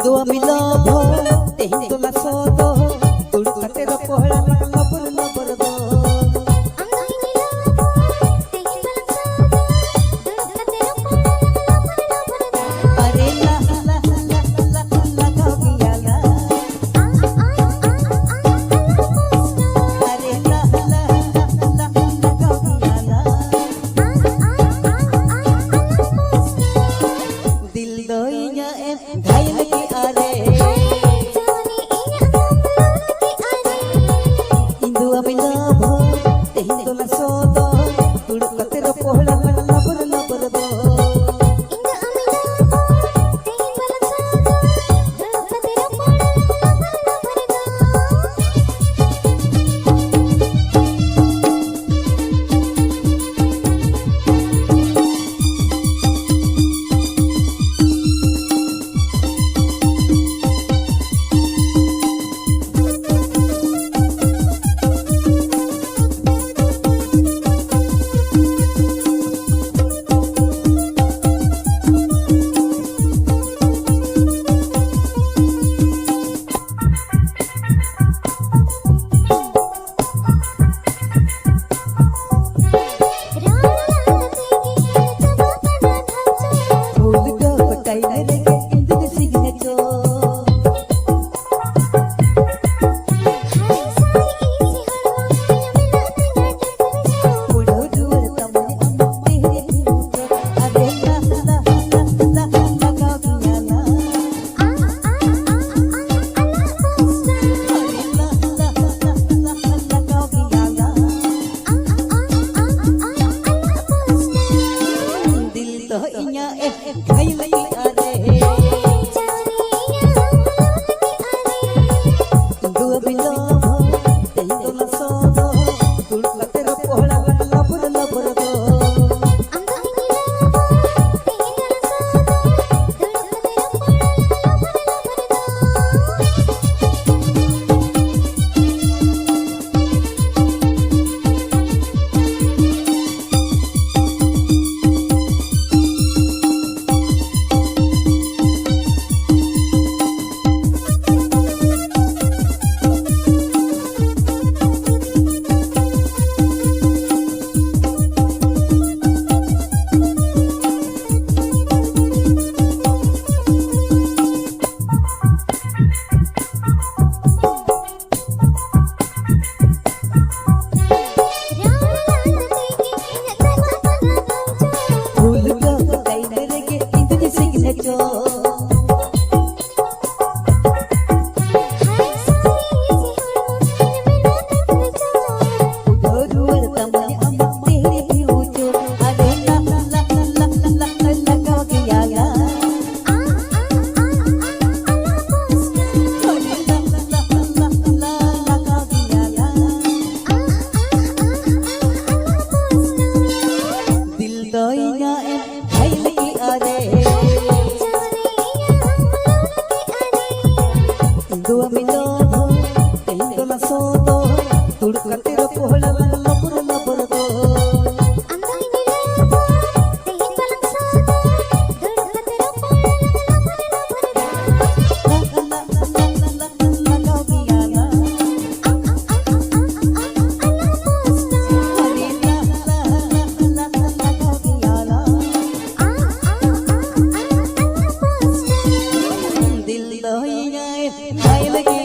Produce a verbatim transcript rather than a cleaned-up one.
ᱫᱩᱣᱟ ᱢᱤᱞᱚ ᱵᱷᱚ, ᱛᱮᱦᱮᱧ ᱫᱚ ᱞᱟᱥᱚ ᱫᱚ, ᱫᱩᱲᱩᱵ ᱠᱟᱛᱮ ᱨᱚᱯᱚᱲ ᱟᱞᱟᱝ ᱞᱚᱵᱚᱨ ᱞᱚᱵᱚᱨ ᱫᱚ᱾ ᱟᱨᱮ ᱞᱟ, ᱞᱟ, ᱞᱟ, ᱞᱟ, ᱞᱟᱜᱟᱣ ᱜᱮᱭᱟ ᱞᱟ᱾ ᱟᱨᱮ ᱞᱟ, ᱞᱟ, ᱞᱟ, ᱞᱟ, ᱞᱟᱜᱟᱣ ᱜᱮᱭᱟ ᱞᱟ᱾ ᱫᱤᱞ ᱫᱚ ᱤᱧᱟᱹᱜ ᱮ ᱜᱷᱟᱭᱮᱞ ᱠᱮᱜᱼᱟ ᱨᱮ᱾ ᱤᱧ ᱫᱚ ᱟᱢᱤᱧ ᱞᱚᱵᱷᱚ, ᱛᱮᱦᱮᱧ ᱫᱚ ᱞᱟᱥᱚ ᱫᱚ, ᱫᱩᱲᱩᱵ ᱠᱟᱛᱮ ᱨᱚᱯᱚᱲ ᱟᱞᱟᱝ ᱞᱚᱵᱚᱨ ᱞᱚᱵᱚᱨ ᱫᱚ᱾ ᱵᱟᱭ ᱞᱟᱹᱜᱤᱫ